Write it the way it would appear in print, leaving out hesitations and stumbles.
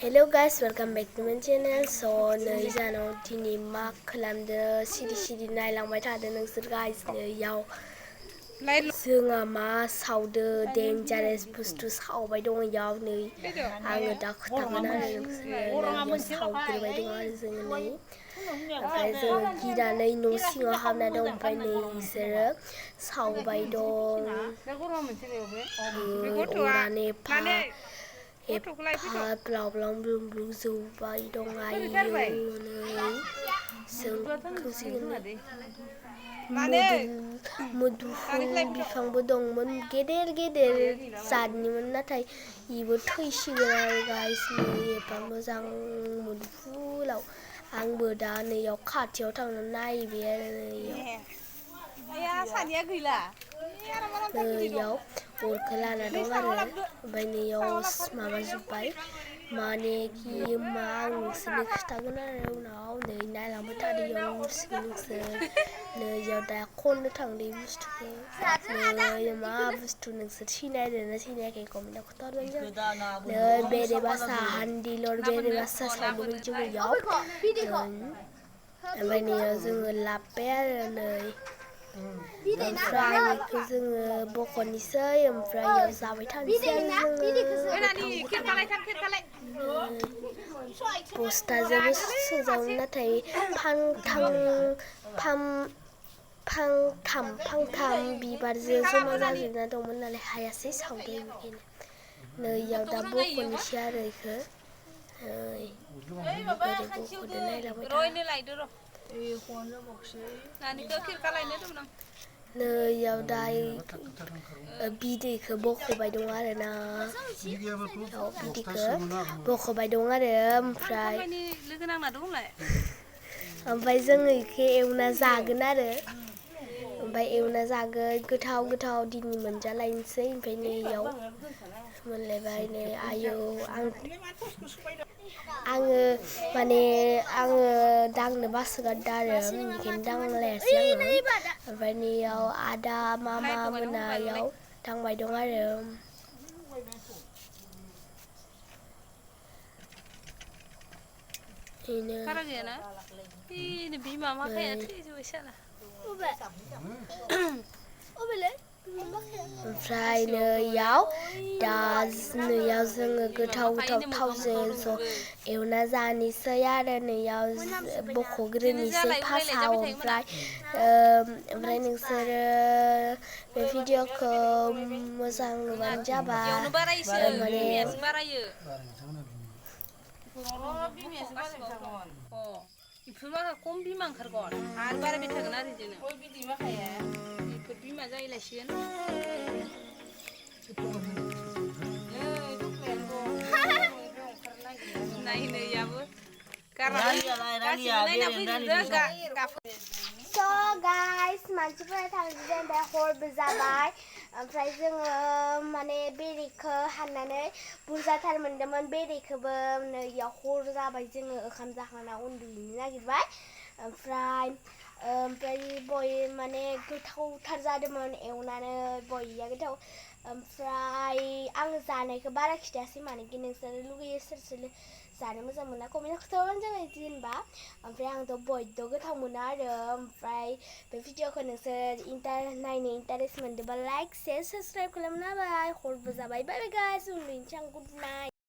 Hello guys, welcome back to my channel. So नै जानाव दिनै मा खालामदो सिरि नायलांबाय थादो नोंसोर guys नैयाव जोंहा मा सावदो डेन्जारेस बुस्थु सावबाय दङ इयाव नै आङो दा खोन्थागोन आरो नोंसोरनो सावग्रोबाय दङ आरो जोङो नै ओमफ्राय जोङो गिनानै न' सिङाव हाबना दं ओमफ्राय नै इसोरो सावबाय दं अरानो एफा ब्लाव ब्लाव ब्लुं ब्लुं जौबाय दं आयौ नै जों मुदुफुल बिफांबो दंमोन गेदेर जातनिमोन नाथाय इबो थैसिगोन आरो गाइस नै एफा मोजां मुदुफुलाव आंबो दा नैयाव खाथियाव थांना नायबाय आरो नैयाव अरखौ लाना दं आरो ओमफ्राय नैयाव माबाजोब्बाय माने कि मा आं नोंसोरनो खिथागोन आरो उनाव नै नायलांबाय थादो इयाव नुसिगोन नोंसोर नैयाव दा खननो थांदो बुस्थुखौ नै मा बुस्थु नोंसोर सिनायदोंना सिनायाखै कमेन्टआव खोन्थाहरबानो जाबाय नै बेरेबासा हान्दिलर बेरेबासा सावदोंमोन जोङो इयाव ओमफ्राय नैयाव जोङो लाबबाय आरो नै ओमफ्राय बेखौ जोङो बख'नोसै ओमफ्राय इयाव जाबाय थानोसै आरो जोङो बस्थाजोंबो सोजावनो नाथाय फांथाम बिबारजों जमा जाजोबना दंमोन नालाय हायासै सावदों बेनिखायनो नै इयाव दा बख'नोसै आरो इखौ बोरै बख'दो नायलांबाय था नै इयाव दा बिदैखौ बख'बाय दं आरो ना बिदैखौ बख'बाय दं आरो ओमफ्राय जोङो इखौ एवना जागोन आरो ओमफ्राय एवना जागोन गोथाव दिनै मोनजालायनोसै ओमफ्राय नै इयाव मोनलायबाय नै आयौ आङो दांनो बासोगारदों आरो बेनिखायनो दांलायासै आङो ओमफ्राय नैयाव आदा मामा मोना इयाव दांबाय दं आरो ओमफ्राय नैयाव जोङो गोथाव थावजों एवना जानोसै आरो नैयाव बख'ग्रोनोसै फार्स्टआव ओमफ्राय नोंसोरो बे भिडिअखौ मोजां नुबानो जाबाय माने इफोर माखा खम बिमा ओंखारगोन आरो बारायबाय थागोन आरो इदिनो बिदै माखाया इफोर बिमा जाहैलायसिगोन नायनोयाबो So guys, मानसिफोरा थांजोबबाय ओमफ्राय हरबो जाबाय ओमफ्राय जोङो माने बेरेखौ हाननानै बुरजाथार मोनदोंमोन बेरेखौबो नैयाव हर जाबाय जोङो ओंखाम जाखांना उन्दुनो नागिरबाय ओमफ्राय बय माने गोथावथार जादोंमोन एवनानै बयया गोथाव ओमफ्राय आङो जानायखौ बारा खिथायासै मानेखि नोंसोर लुगैयो सोर जानो मोजां मोना कमेन्टआव खोन्थाबानो जाबाय जेनेबा ओमफ्राय आंथ' बयद' गोथाव मोनो आरो ओमफ्राय बे भिडिअखौ नोंसोर नायनो इन्टारेस्ट मोनदोंबा लाइक शेयार साबस्क्राइब खालामना होबाय हरबो जाबाय बाय बाय गाइस उन्दुनोसै आं गुड नाइट